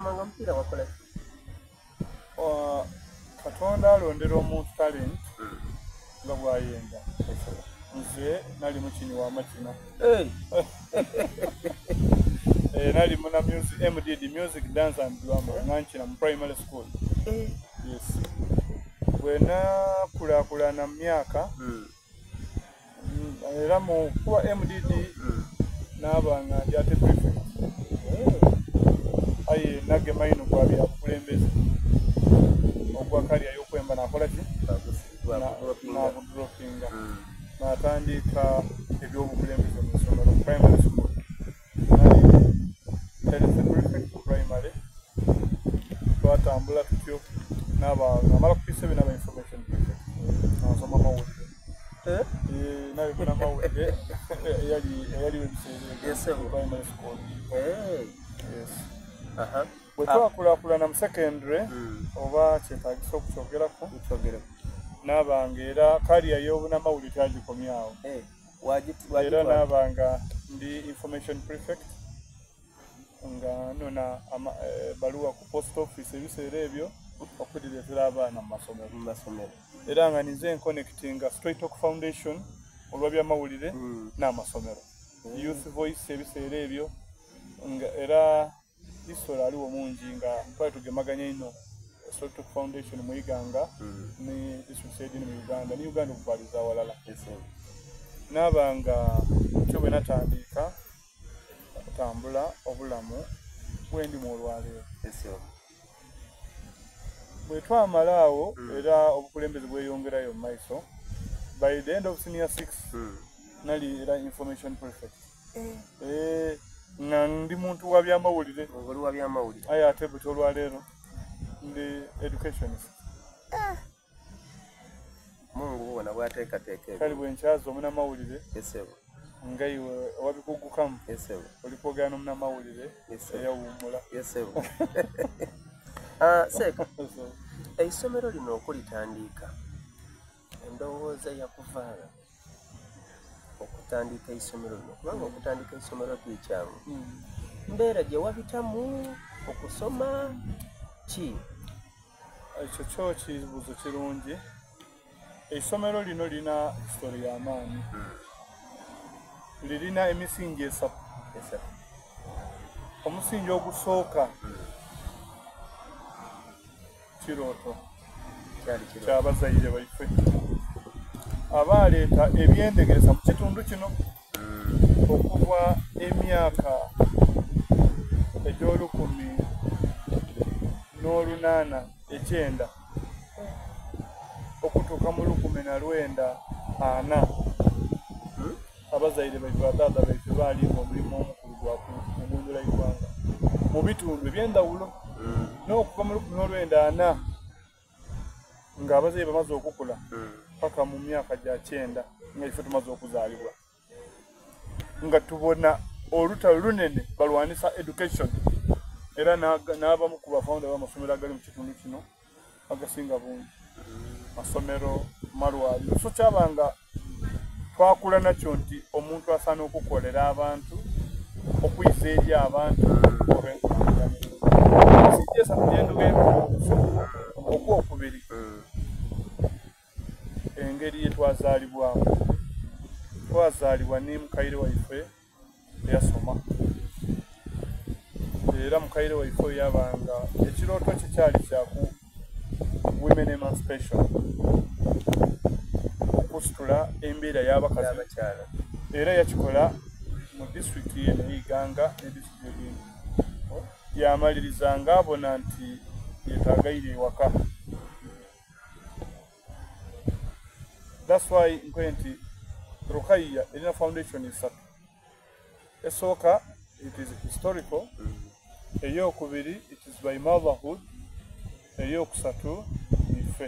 Wasomanga mupiira wakola ki? Katonda alondera omuntu talent nga bwayenda. Nze nali mukini wa makina. Hey. Eh, nali muna music, MDD, music dance and drama, nga nkina mu primary school. Yes. Bwe nakulaakulana mu myaka, era mu kuba MDD naaba nga ndi ate prefect. Aye nagema ino gwa bya bukulembeze. Ogwa career y'okwemba nakola ki? Nagudropinga. Natandika ebyobukulembeze mu ssomero mu primary school. Nali health prefect primary. Twatambula tutyo naba namala ku P7 naba information prefect. Nasoma mawulire. Eh? Eh, nali kuna mawulire eyali eyaliwo ebiseera ebyo Yes, sir. mu primary school. Hey. Yes. Aha. Bwe twakulaakulana mu secondary oba kyetaagisa okukyogerako Nkyogere. naabanga era career y'obunamawulire tyagikomyawo. Eh, Era wagitwala. naabanga ndi information prefect nga nona baluwa ku post office ebiseera ebyo okudireetera abaana mu masomero. Mu masomero. Era nga ninze nconnectinga Straight Talk Foundation olwa byamawulire n'amasomero. Youth Voice ebiseera ebyo nga era history aliwo mungi nga twali tugemaganya ino Straight Talk Foundation mu Iganga ne district edini mu Uganda ne Uganda okuvaliza awalala. Yes. Naabanga kyo bwe natandika okutambula obulamu bwendimu olwaleero. Yes. Bwe twamala awo era obukulembeze bweyongerayo mu maiso. By the end of senior 6 nali era information prefect. Eh, nga ndi muntu wa byamawulire. Oli wa byamawulire. Aye ate buti olwaleero ndi educationist. Mungu bwona bwateekateeka Kale bwe nkyaza omunamawulire Yes, sir. nga iwe owabikugukamu Yes, sir. oli kwogera n'omunamawulire Yes, sir. eyawummula. Yes, sir. Ah, Seeka, eisomero lino okulitandika endowooza yakuvaala okutandika eisomero lino kubanga okutandika eisomero tikyangu. Mbeera gye wabitamu okusoma ki? Ekyo kyo kibuuzo kirungi. Eisomero lino lirina history y'amaanyi. Lirina emisingi esatu. Yes, sir. Omusingi ogusooka kirooto Kyali kirooto. ky'abazaire baife abaaleeta ebyendegereza mu kitundu kino okuva emyaka egy'olukumi n'olunaana ekyenda okutuuka mu 1940. Abazaire baife bataata baife baalinga omulimu omukulu gwa kugunjula iggwanga mu bitundu eby'endawulo n'okuva mu 1940 ng'abazaire bamaze okukula paka mu myaka gya 90 nga ife tumaze okuzaalibwa nga tubona olutalo lunene balwanisa education era n'abamu ku bafounder b'amasomero agali mu kitundu kino agasinga bungi masomero malwaliro. So kyabanga twakula nakyo nti omuntu asaana okukolera abantu okwiza eri abantu olw'enkulaakulana. Emisingi esatu gye okwokubiri engeri ye twazaalibwamu. Twazaalibwa ne mukaire waife eyasoma era mukaire waife oyo yabanga ekirooto kye kyali kyaku women emancipation, okusitula embeera y'abakazi Y'abakyala. Era yakikola mu disitulikiti ye n'eiganga ne disitulikiti egindi. Yamaliriza ng'abona nti yeetaagaire ewaka. That's why nkoye nti Rukaiya erina foundation esatu. Esooka, it is historical. Eyokubiri, it is by motherhood. Eyokusatu ife.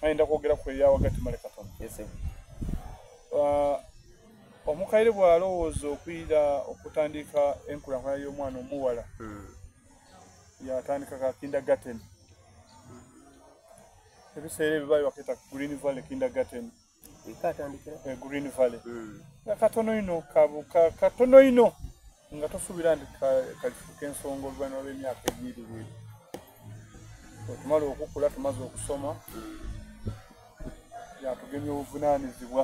Ayinda kwogera ku eya wagati male katono. Yes, sir. Omukaire bw'alowooza okwira okutandika enkulaakulana y'omwana omuwala yatandika ka kindergarten. Ebiseera ebyo baali bakeeta Green Valley Kindergarten. Eka atandikira? Green Valley. Nga katono ino, katono ino. Nga tosuubira nti kalifuuka ensonga oluvannyuma lw'emyaka egiiririire. Bwetumala okukula tumaze okusoma, yatugemya obuvunaanyizibwa.